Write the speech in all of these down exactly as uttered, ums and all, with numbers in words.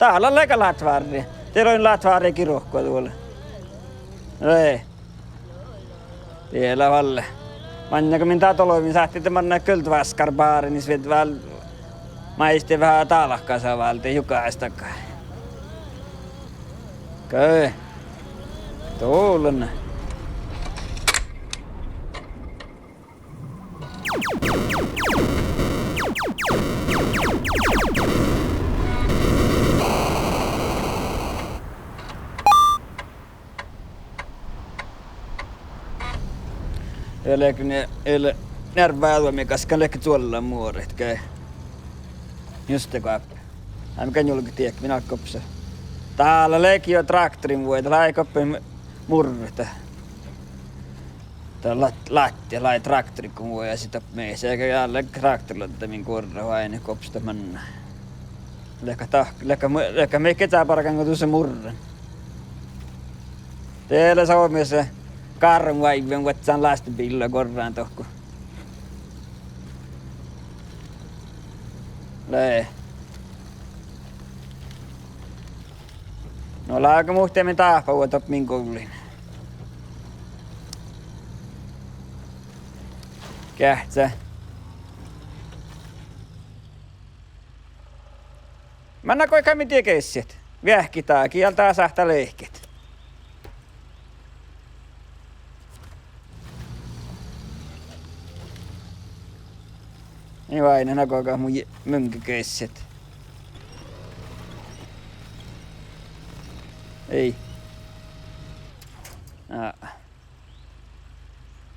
Dál lea gal látvárri. De lea látvárri girku duole. Ii. Die lea vel. Maŋŋá go min dat olbmii sáhttit manne Guldvaskar bárenis viet vel maid veahá dálkasa váldit jugastaga. Ge. Dullen. Ja leage, ja le-, nearvváduomi gaskkan leage čuollan muorit ge. Juste goappa. Ii mii gal njulget diehtit, min alggoppasa. Dál leage juo tráktorin vuoi, dat lávii goappa murret. Dat lát-, lávii, lávii tráktoriiguin vuoi ja sit doppe mii, searkka ja leage tráktoriloddá min guorra oaidná goappas dat manná. Leage dat, leage mu-, leage mii geahččá bargan go dusa murren. De lea somás gárvovaivven vuodján lástibiilla guorrán dohko. Lei. No lágo muhtin dáhpáhuvvá doppe min guvlliin. Geahččá. Manná goit mii dieid geasset. Veahkit dahkat, ja dál sáhttá leahkit. Ii oaidná nagogat mu je-, muŋŋa geasset. Ii. Aa.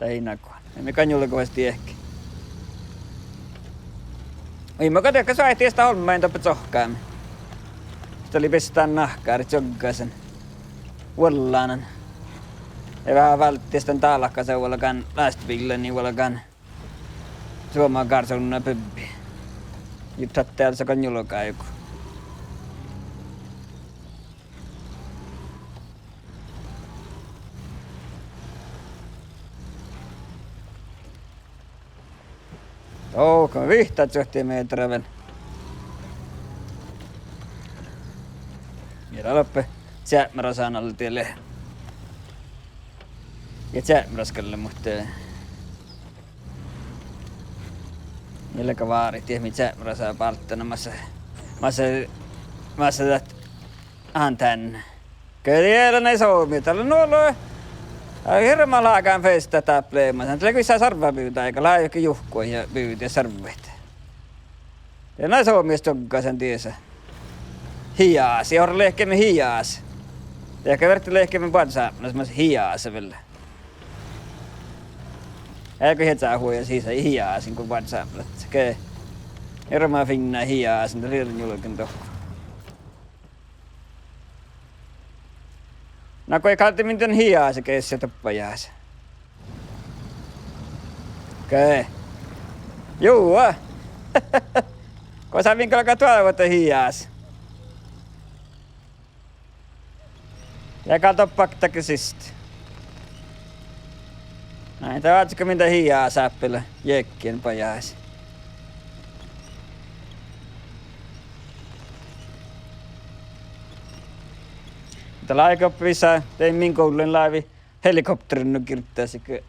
Dahje nagohan. Ii mii gal njulget diehtit. Ii mii gal diehtit, soaitá dies dat olmmái doppe cohkkámin. Dat lei bistán nahkáriid čuoggásan. Vuollanan. Ja veahá válddis dan dálkasa vuolgán, lástibiillain vuolgán. Suoma gársovdna bubbi. Jus dat dieđusge gal njulgá jugo. Dohko vihtta čuohti mearrá vel. Mii leat doppe čeapmerasan alde lea. Ja čeapmerasan gal, muhto mii leat gal várit diet mii čeapmerasan báltana, mas, mas, mas dat antenna. Ge, die lea nai somá, dat lea nu ollu, ii, hirbmat lágán fas dat dáppe leamasan. Dat lea vissa sarvabivdda áigá, lávii juhku ja bivdii sarvvaid. Die nai somá čuoggásan diesa. Hiás, ja orro lehkeme hiás. Ja ge verte lehkeme boađe sápmelasis, mas hiás vel. Eai go hieža huojás hiás, hiás go boađe sápmelasis. Ge, hirbmat fiinna hiás, dat lea njulgen dohko. Na goit gal de min dan hiás geasset doppe bajás. Ge. Juo. Gosa min galgá doalvvat hiás. Ja gal doppe bakta ge siste. Nai, dat oaččui go min dan hiás sápmelasis, jeakkái bajás. Dat lávii goappa vissa, de min guvllan lávii helikopteren nu girddasiid.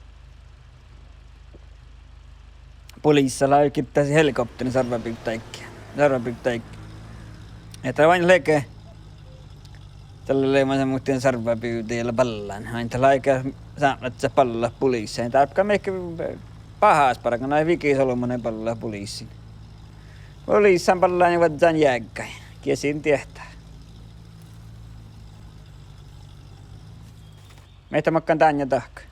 Pulissat lávii girddasiid helikopteren sarvabivddaid, sarvabivddaid. Ahte oaidná leage dalle leamasan, muhtin sarvabivdda lea ballan. Oaidná leage sápmelaččat ballat pulissat. Dáppe gal mii báhás bargan, nai vigis olbmuin ballat pulissiin. Pulissiin ballan ja vuodján jeaggain. Ges in diehtá. Mii makkár dán ja dahkat.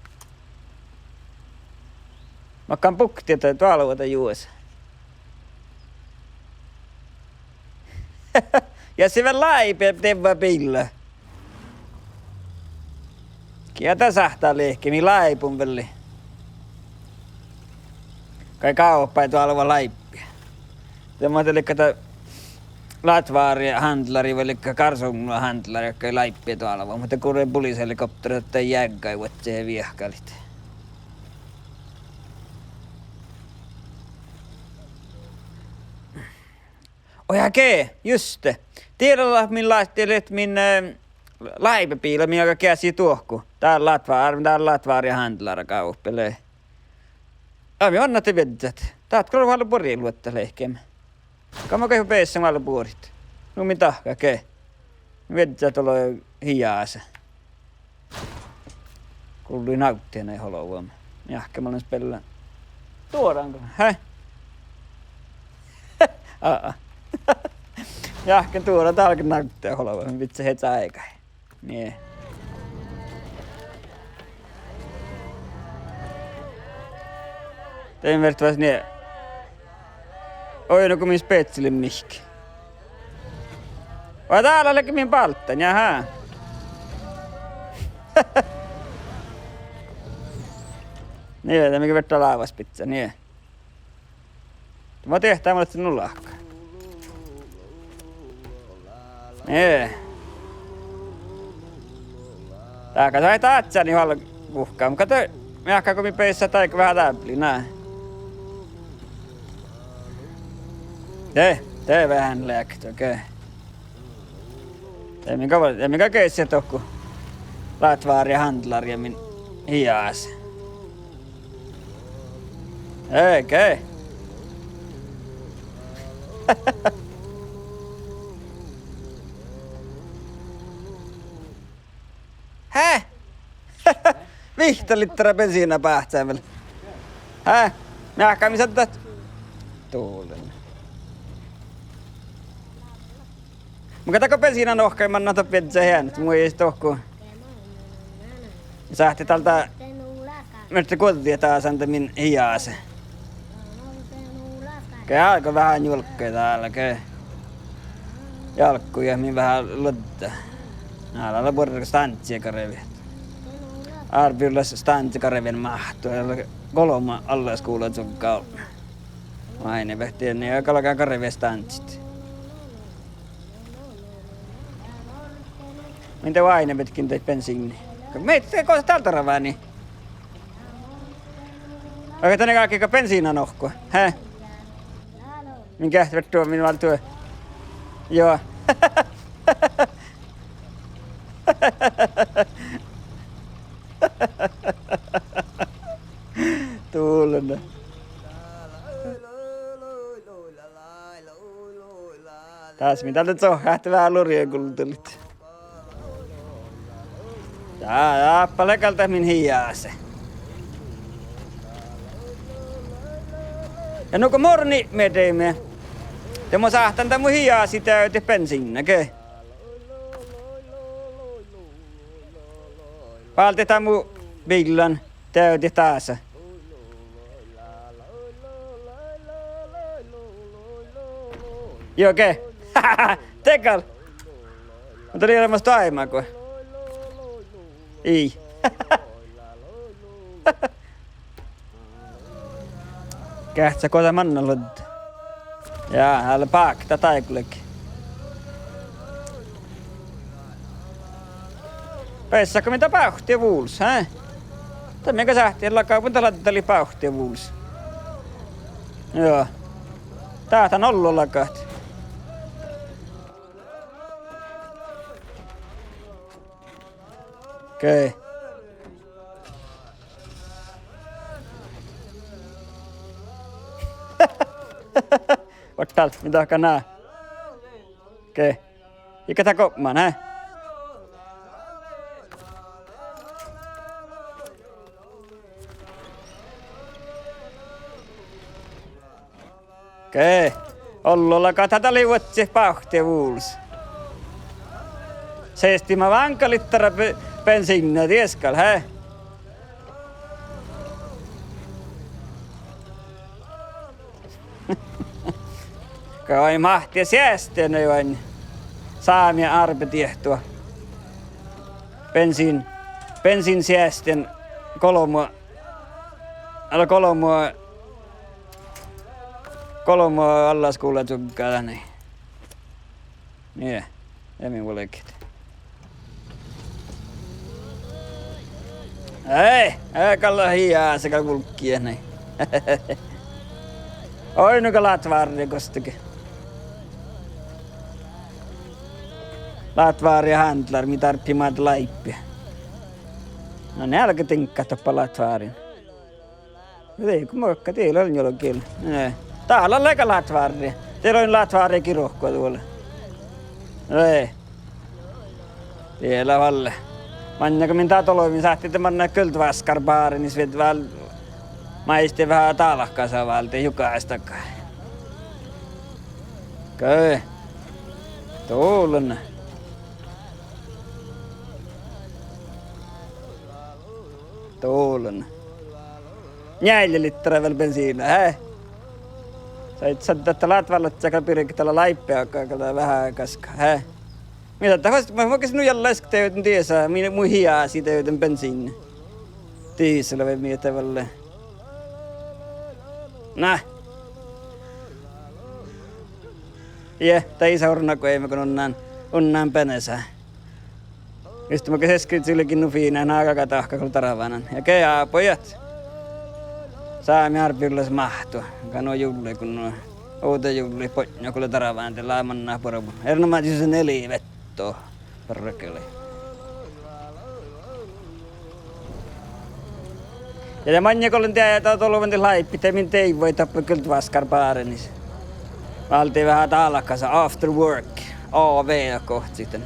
Makkár buktit doalvvat juos. Ja sii vel láibe divva biilla. Gitta sáhttá lehkemiin láibun vel. Gal gávpáhit doalvvat láibbet. De muhto liikká dat látvárri handlari vai liikká gársovdna handlari, gal láibbet doalvvat. Muhto gurre pulishelikoptera dat jeaggain vuodjit viehkalit. Oi, ja ge, juste. Diela lea min, lea, diela lea min, eh, láibebiila, min galgá geassit dohko. Dál lea vára-, dál lea vára ja handlara gáuppe lea. Ja mii oainnat viežžat. Dát gal vuollebuori luoddat leahkeme. Gal mun gal bessen vuollebuorit. Nu mii dahkat ge. Viežžat ollu hiás. Gullen navddii nai olbmuin. Jáhke mun lean spellan. Duoran go, he? Aa. Jáhke duoran dál ge navddii olbmuin, bidjen hes áigai. Nie. De vert vas nie. Oi, no go min speaččelin mihkke. Vai dál lea ge min bálddán, jaha. Nie, de mii vert dál lávas bidjat, nie. Mo diehtá, mo lea nu láhkai. Nie. Dahká, dat ádjánii vel guhká, muhto de, mii áhkku go mii beassat áiggi veahá dábli, na. De, de veahá leat, okei. De mii gal, de mii gal geassit dohko. Lea vára ja handlara ja min hiás. Okei. Hää? Vihtta littera bensiinna báhcán vel. Hää? Meahka mis addat? Duolen. Mun gal dakko bensiinna nohkái, mannan dat viežžat eanet, mun ii dohko. Sáhtte dál, merte guođđi dasa dan min hiás. Ge álgá veahá njuolggaid dál, ge. Jalgguid ja min veahá luodda. Ná, dál lea buorre stánddi garvet. Árbevirolaš stánddi garven máhttu, dál lea golbma allaskuvlla čugga. Oaidnibehtet, nie galgá garvet stánddiid. Min de oaidnibehtet daid bensiinna. Meahka go dál darváni. Aga dan galgá ge bensiinna nohkku, he? Min geat vert duo, min vel duo. Joo. Duolen. Dás mii dál de sohkit veahá lurjaguldalit. Ja, dáppe lea gal dat min hiás. Ja nugo morgonii mii deime. De mun sáhtán dan mu hiásiid deavdet bensiinna ge. Váldit dan mu biillan deavdet dasa. Joo, ge. De gal. Muhto lei leamaš doaibma go. Ii. Geahččat go dat manná luodde. Ja, ale bákta dáigullege. Beassat go min dat bávtti vulos, he? Dat mii gal sáhttit laga, mun dat laddalit bávtti vulos. Joo. Dát dan ollu lagat. Okei. Oaččal, mii dahká ná. Okei. Iige dat gobman, he? Okei. Ollu lagat, dat lei vuodjit bávtti vulos. Seistima váŋga littera be-, bensiinna dies gal, he? Go oaidnii Máhtte seasten, oaidnii sámi árbedeahttá. Bensiin, bensiin seasten golbma, ale golbma, golbma allaskuvlla čugga dan. Nie, ja mii vuolgit. Ei, ei gal lea hiás gal vulggi, nie. Oaidná gal láhkai várra gostege. Latvári handlár mii dárbbašii láibbi. Na, nealgadiŋggat doppe Latváriin. Dego muohkat, dii lea njuolga giel. Ne. Dá lea lega Latvári. Dii lea Latvári girku duole. Ne. Dii lea valle. Maŋŋá go min dat olbmii sáhttit manat Guldvaskar bárenis, viet vel maid veahá dálkasa váldit jugastit dakkár. Ge. Dullen. Dullen. Njeallje litra vel bensiinna, he? Sai, sai dat látvárlaččat gal birget dalle láibbi, aga gal veahá gaskka, he? Mii dat fas, ma, ma ges nu jal leaskka dieđusge, mii, mu hiasii dieđusge bensiinna. Diesel vai mii dat vel lea. Na. Ja, dat ii sa orna go eai go unnán, unnán bensa. Juste makkár seskridsilgen nu fiinna, na, aga dahkat gal darvánan. Ja ge ábojat. Sámi árbevirolaš máhttu. Gal nu jullii go nu, ovdajullii botnjat go lea darvánan, de lea manná buorebut. Erenoamážis nelje vetto. Perkele. Ja de maŋŋá go lean dieđán dat olbmán láibbi, de min deaivvui doppe Guldvaskar bárenis. Váldii veahá dálkasa, after work. A V gohcit dan.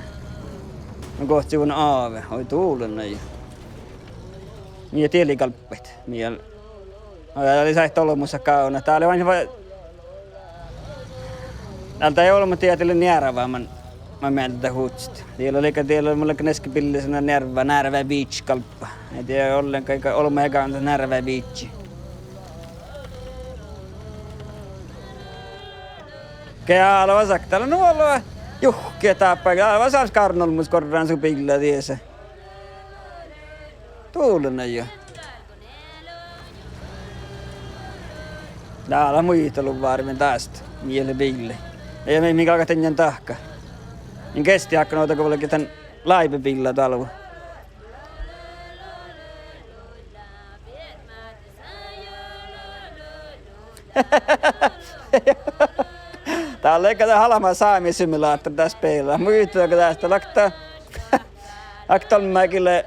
Mun gohčodin A V, oi dullen nai. Mii diet galbbašit, mii. Oi, dat lei sáhttá olbmos gávdnat. Dat lei oažžut va-, dat lei olbmot dieđusge njearvá, man, man mielas dat hutsit. Dieđusge, dieđusge mun ledjen eske billii, na, njearvá, Njearvá Beach galbba. Ii dieđe ollenka, ii olbmot gávdnat Njearvá Beach. Ge álvá sakta, dat lea nu ollu juhke dáppe, álvá sás gárvvon olbmos gorran su biilla dies. Dullen nai. Dá lea muitaluvvá min dást, mii lea biilla. Ja mii, mii galgat dainna dahkat. In gesti hákkan ovdal go vuolgit dan láibebiilla dálvvu. Dat lea gal dat almma sámi simulator dat spela. Muittán go dat lea okta, okta olmmái gii lea,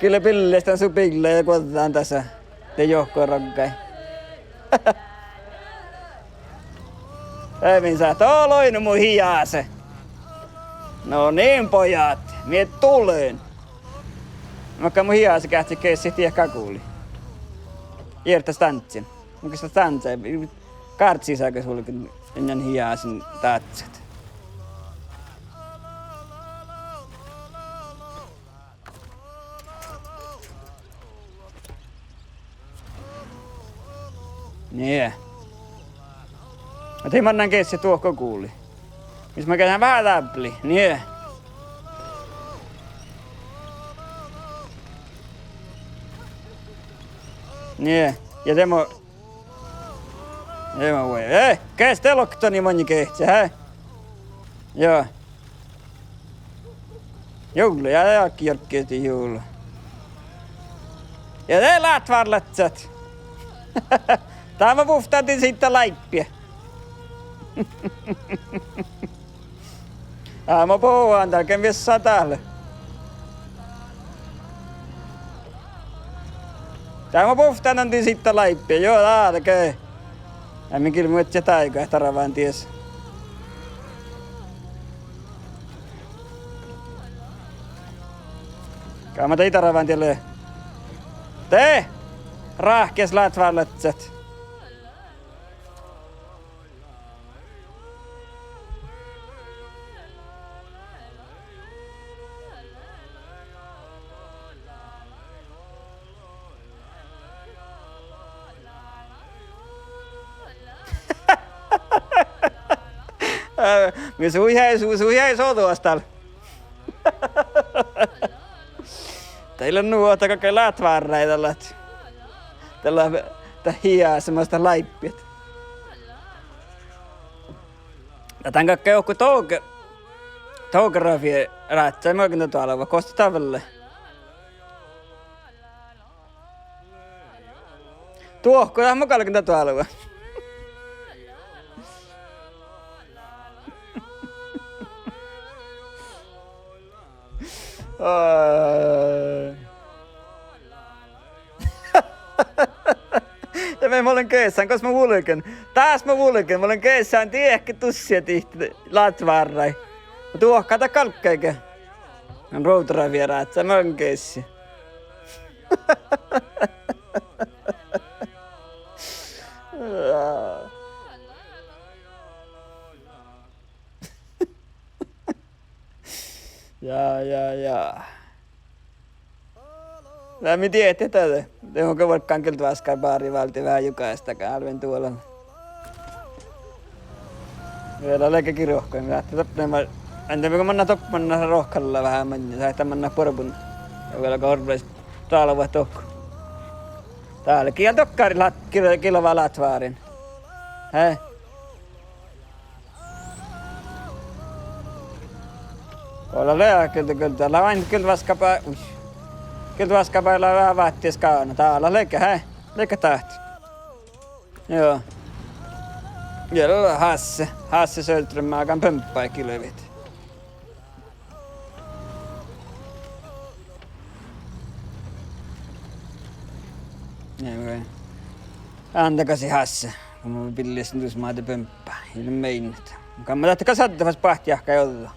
gii lea billejis dan su biilla ja guođđán dasa. De johko roggai. Emin sáhtát: Olai nu mu hiase. No niin, pojat, mii dulen. Makkár mu hiase geahččá, gii sii diehpit guli. Ieža stáŋggan. Mun geahččá stáŋgga. Gárddisage vulgen, eanen hiasen dážat. Nie. Ahte mannan gii sii duohko guli. Mis ma geahččá veahá dábli. Nie. Nie. Ja de mo Ema vuoi. Eh, geahččá de lokto ni maŋŋá geahččá, he? Joo. Julla, ja de áiggi jorgge dii julla. Ja de látvárlaččat. Dá mo buvttán din siidda láibbi. Á, mo bovan dál, ge viessan dál. Dá mo buvttán dan din siidda láibbi, joo, dál ge. Ja mii gii muoččat dáigat darván dies. Gáma dii darván dies lea. De ráhkes látvárlaččat. Mii suhai, su-, suhai sođas dál. Dá ii lean nu ahte galggai látvárráid dalle. Dalle, dat hiasemas dat láibbi. Ja dan galggai dohko tog-, togografia ráhkadit, mun galgen dat doalvvat, gos dat vel lea. Dohko, dat mun galgen dat doalvvat. Ai. Ja mii mun lean geasán, gos mun vulgen. Dás mun vulgen, mun lean geasán diekkár dussii dihte látvárrái. Duohká dat galggai ge. Mun ruovddašan vieráža, mun geasán. Ja, ja, ja. Lea mii dieid dat, de mun go vuolggán gild váskka bárii válddit veahá jugas dakkár álvin duolan. Vel lea ge girkon, ahte dáppe ma-, ande go manná doppe, manná rohkadallat veahá maŋŋit, sáhtán manná buorbun. Ja vel go orrut dálvet dohko. Dál lea gal dohko lát-, gil-, gilvá lát várin. He? Go lea, lea gild, gild, lea ain gild váskka bá-, ui. Gild váskka bálle lea veahá váttis gána, dál lea ge, he? Lea ge dat. Juo. Ja lea hásse, hásse soldremágan bumbba gilvit. Ii, ándaga sii hásse, go mun billisin dus maid bumbba, ii lean minet. Muhto ma dat gal sadden fas báhti jahkái ođđa.